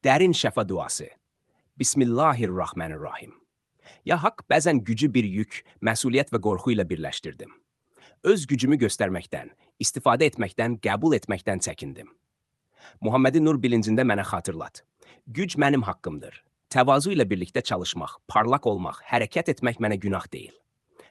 Derin şəfa duası. Bismillahirrahmanirrahim. Ya Hak, bəzən gücü bir yük, məsuliyyət və qorxu ilə birləşdirdim. Öz gücümü göstərməkdən, istifadə etməkdən, qəbul etməkdən çəkindim. Muhammedin nur bilincində mənə xatırlat. Güc mənim haqqımdır. Təvazu ilə birlikdə çalışmaq, parlaq olmaq, hərəkət etmək mənə günah deyil.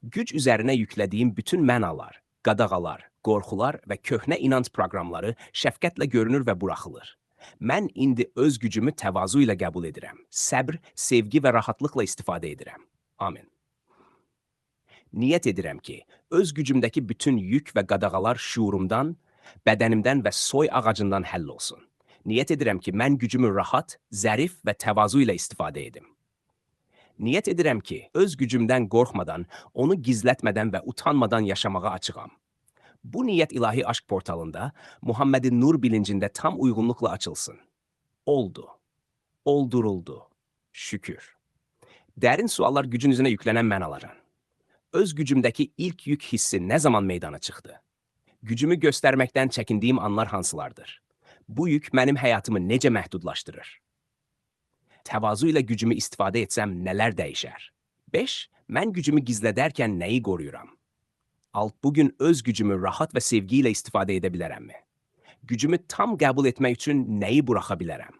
Güc üzərinə yüklədiyim bütün mənalar, qadağalar, qorxular və köhnə inanc proqramları şəfqətlə görünür və buraxılır. Mən indi öz gücümü təvazu ilə qəbul edirəm. Səbr, sevgi və rahatlıqla istifadə edirəm. Amin. Niyyət edirəm ki, öz gücümdəki bütün yük və qadağalar şuurumdan, bədənimdən və soy ağacından həll olsun. Niyyət edirəm ki, mən gücümü rahat, zərif və təvazu ilə istifadə edim. Niyyət edirəm ki, öz gücümdən qorxmadan, onu gizlətmədən və utanmadan yaşamağa açığam. Bu niyyət ilahi aşk portalında Muhammedin nur bilincində tam uyğunluqla açılsın. Oldu. Olduruldu. Şükür. Dərin suallar gücün üzerine yüklenen mənalara. Öz gücümdəki ilk yük hissi nə zaman meydana çıxdı? Gücümü göstərməkdən çəkindiğim anlar hansılardır? Bu yük mənim həyatımı necə məhdudlaşdırır? Təvazu ilə gücümü istifadə etsəm nələr dəyişər? 5. Mən gücümü gizlədərkən nəyi qoruyuram? 6. Bugün öz gücümü rahat və sevgi ilə istifadə edə bilərəmmi? Gücümü tam qəbul etmək üçün nəyi buraxa bilərəm?